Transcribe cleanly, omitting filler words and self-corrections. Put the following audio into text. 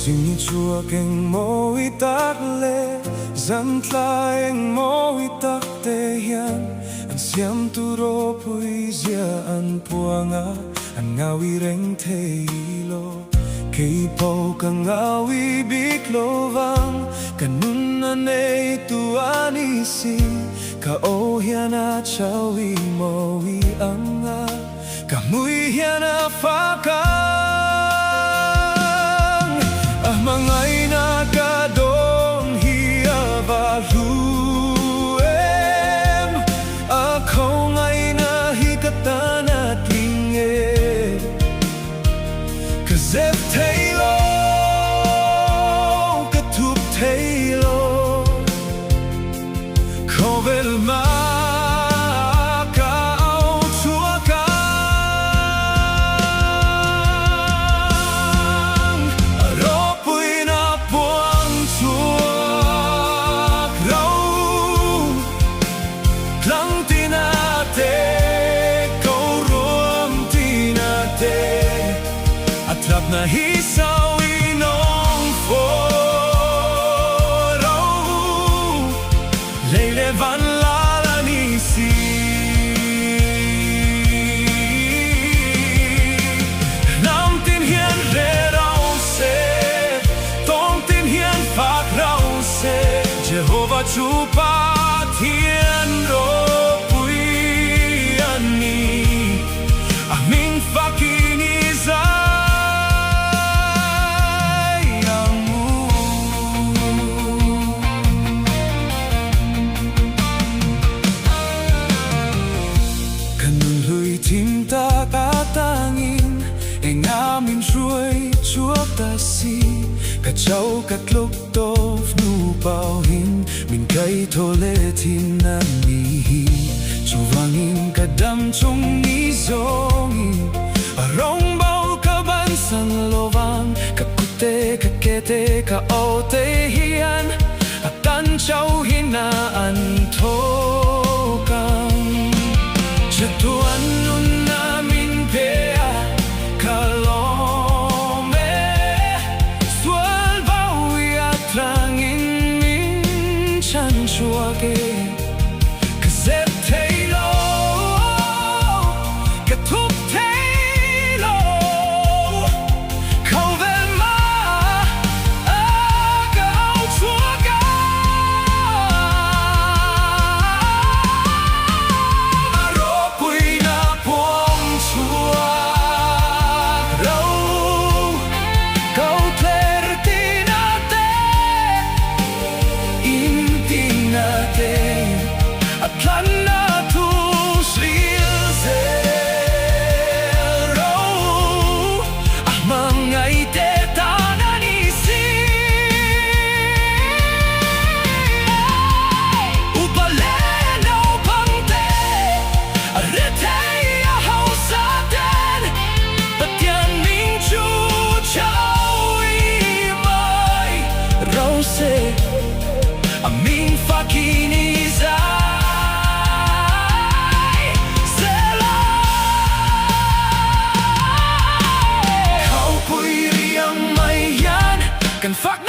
Zing chhuak eng mawi tak leh zan tlai eng mawi tak te hian an siamtu ropui zia an puang a, an ngawi reng thei lo. Kei pawh ka ngawi bik lo vang, ka nunna neitu a ni si. Ka aw hian a chawi mawi ang a, ka hmui hian a fak ang. A hmangaihna ka dawn hi a va hlu em, a khawngaihna hi ka tan a tling e. Ka zep thei lo, ka thup thei lo. Khawvel hma ka au chhuak ang. A ropuina puang chhuak ro. Tlang tina te, ko ruam tina te, a tlakna hi sawi nawng fawr ro. Lei leh van lal a ni si. Hnam tin hian hre ro se, tawng tin hian fak ro se. Jehovah chu Pathian ropui a ni, a hming fakin i zai ang u. Ka nunhlui thim tak atangin enga min hruai chhuak ta si, ka chau ka tluk tawp hnu pawhin min kaithaw leh thin a ni hi. Chuvangin ka dam chung ni zawngin a rawngbâwl ka bansan lovang, ka kute ka kete ka aw te hian a tan chauhin a an thawk ang. Chatuan nunna min pe a, ka lawm e. Sual bawi atangin min chhan chhuak e. Ka zep thei lo, ka thup thei lo. Khawvel hma a ka au chhuak a. A ropuina puang chhuak ro. Ko tler tina te, in tina te, a tlanna thu hril zel ro. A hmangaih te tan a ni si. Upa leh naupang te, a rethei a hausa ten, Pathian min chu chawi mai ro se, a ming fakin i zai zel a. Khawpui riang mai hian kan fak.